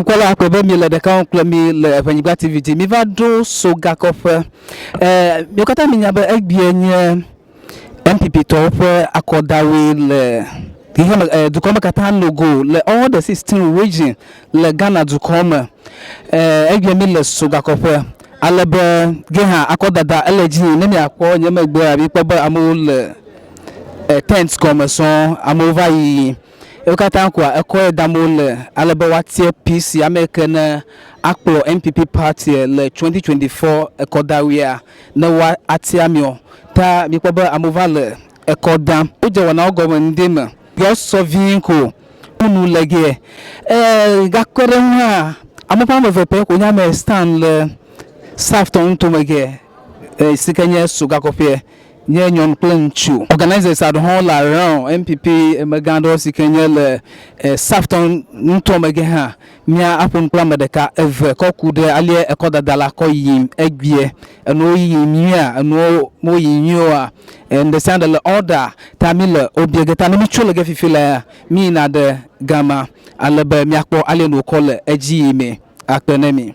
Enukpɔla akpɔe be miele ɖeka wɔm kple mi le Eʋenyigba TV dzi. Miva ɖo Sogakɔƒe. E, miwo katã minya be egbea nye NPP tɔwo ƒe akɔdawoe le xexeme, e, dukɔ me katã nogo le all the 16 region le Ghana dukɔ me. E, egbea mi le Sogakɔƒe ale be ge hã akɔdada ele dzi yim. Ne miakpɔ nye megbea, mikpɔ be amewo le e, tent gɔme sɔŋ, amewo va yiyim. Wo katã koa ekɔe dam wole ale be woatia PC ame yi ke ne akplɔ NPP party le 2024 ekɔdawuia ne woatia amewo. Ta mikpɔ be amewo va le ekɔ dam. Wodze wɔnawo gɔme ŋdi me. Yewo sɔ vie ko nu le geɛ. E gakpe ɖe eŋu hã ame ƒe ame eve pɛ ko nye ame stand le South tɔ nutome geɛ si ke nye Sogakɔƒeɛ. Nye nyɔnu kple ŋutsu. Organizers aɖewo hã le around NPP emegã aɖewo si ke nye le Southern nutoa me ge hã. Mía aƒo nu kple ame ɖeka eve kɔ ku ɖe alie ekɔdada la kɔ yim egbea. Enuwo yiyim nyuiea, enuwo me yiyim nyuie oa, ŋɖe sia ŋɖe le order ta mí le wo bia ge ta ne mí tso le ge fifi lea, mí yina ɖe gama ale be míakpɔ alie nuwo kɔ le edzi yimee. Akpe ne mi.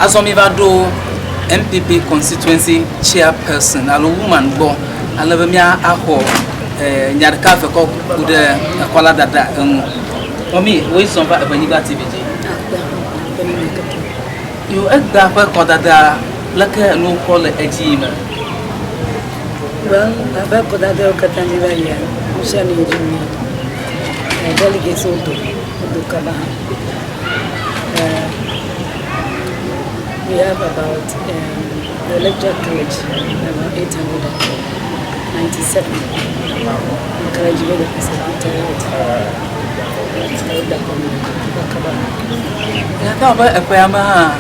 Azɔ míva ɖo NPP constituency chairperson alo woman gbɔ ale be mía axɔ nya ɖeka eve kɔ ku ɖe ekɔ la dada eŋu. Mɔmi, woe zɔ va Eʋenyigba TV dzi. Yo egbea ƒe kɔdada leke enuwo kɔ le edzi yi me? Well, abe kɔdadawo katã dzi va yia, nu sia nu yi dzi nyuie. Delegates wodo, wodo kaba hã. We have about the electoral college about 897. College be the secretariat. Gake abe eƒea me hã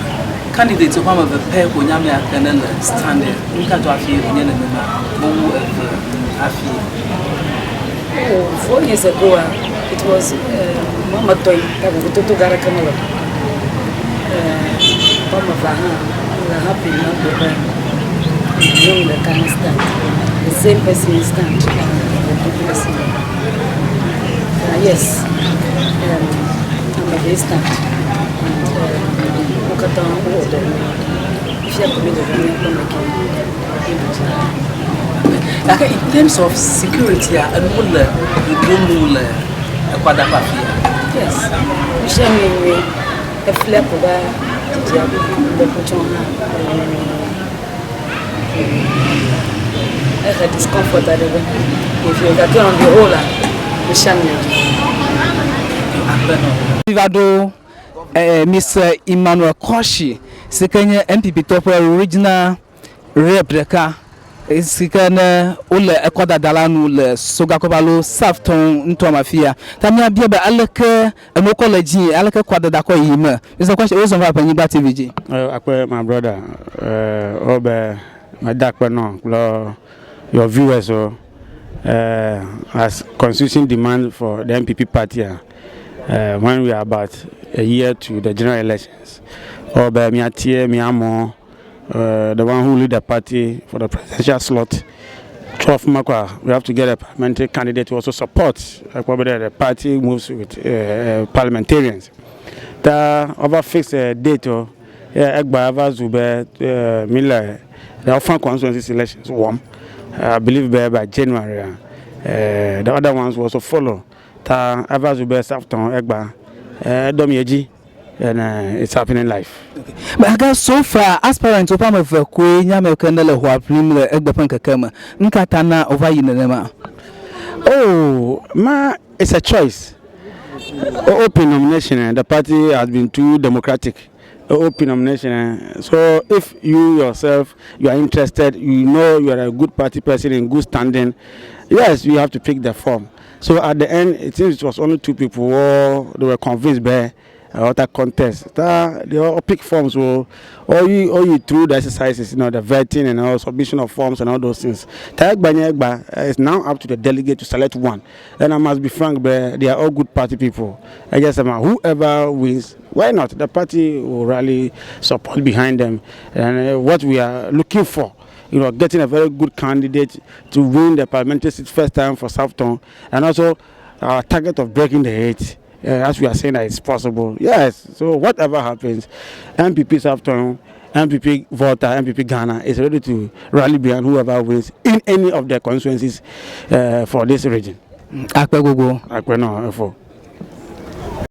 candidate ƒe ame eve pɛ ko nye amea ke ne le stand. Nu ka dzɔ hafi wònye nenema? Mewu eve hafi. Oh, 4 years ago, it was mama toy ta vovototo gã aɖeke mele o. Woame evea hã le happy na gblɔ be nyɔnu ɖeka hã stand. The same person stand for the person. Yes, ame evee stand and wo katã wowɔ dɔ nyuie. Fifia ko míedzɔdzɔm míakpɔ ame ke míeɖu dzi. Gake in terms of security enuwo le ɖoɖo nu le ekɔadaƒe afia. Yes, nu sia nu yi nyuie. Eflia ko va dzidzia ŋdɔkutsu hã ele nyuie. Ehe discomfort aɖe vɛ. Ɖeviwo gake on the whole la, nu sia nu le dzi. Akpe nɔ. Mi va ɖo Mr. Emmanuel Kwashi si ke nye NPP tɔ ƒe regional rep ɖeka si ke ne wole ekɔdada la nu le Sogakɔƒe alo South-tɔn nutoa me afia. Ta míabia be aleke enuwo kɔ le dzi, aleke kɔdada kɔ yi me. Mr. Kwashi, wozɔ va Ʋenyigba TV dzi. Akpe my brother, wo be meda akpe nɔ kple your viewers o. As constitution demand for the NPP party, when we are about a year to the general elections, wo be míatie míamɔ the one who lead the party for the presidential slot. 12 makwa, we have to get a parliamentary candidate to also support probably the party moves with parliamentarians. Ta over fix a date o, yeah, egba ava zu be mi le the Afan constituency elections won. I believe by January, the other ones will also follow. Ta ava zu be South Town egba dɔ mi edzi and it's happening live. Okay. But aga so far aspirant ƒe ame eve koe nye ame ke ne le hoa ʋlim le egbe ƒe ŋkeke me. Nu ka ta na wova yi nenema? Oh, ma, it's a choice. Open nomination, the party has been too democratic. Open nomination. So if you yourself, you are interested, you know you are a good party person in good standing, yes, you have to pick the form. So at the end, it seems it was only two people who they were convinced by other contest. That they all pick forms, or you through the exercises, the vetting and all submission of forms and all those things. It's now up to the delegate to select one. And I must be frank, but they are all good party people. I guess whoever wins, why not? The party will rally support behind them. And what we are looking for, getting a very good candidate to win the parliamentary seat first time for South Tongu, and also our target of breaking the eight. As we are saying that it's possible. Yes. So whatever happens, NPP South Tongu, NPP Volta, NPP Ghana is ready to rally behind whoever wins in any of the constituencies for this region. Akpe gbogbo. Akpe no, efo.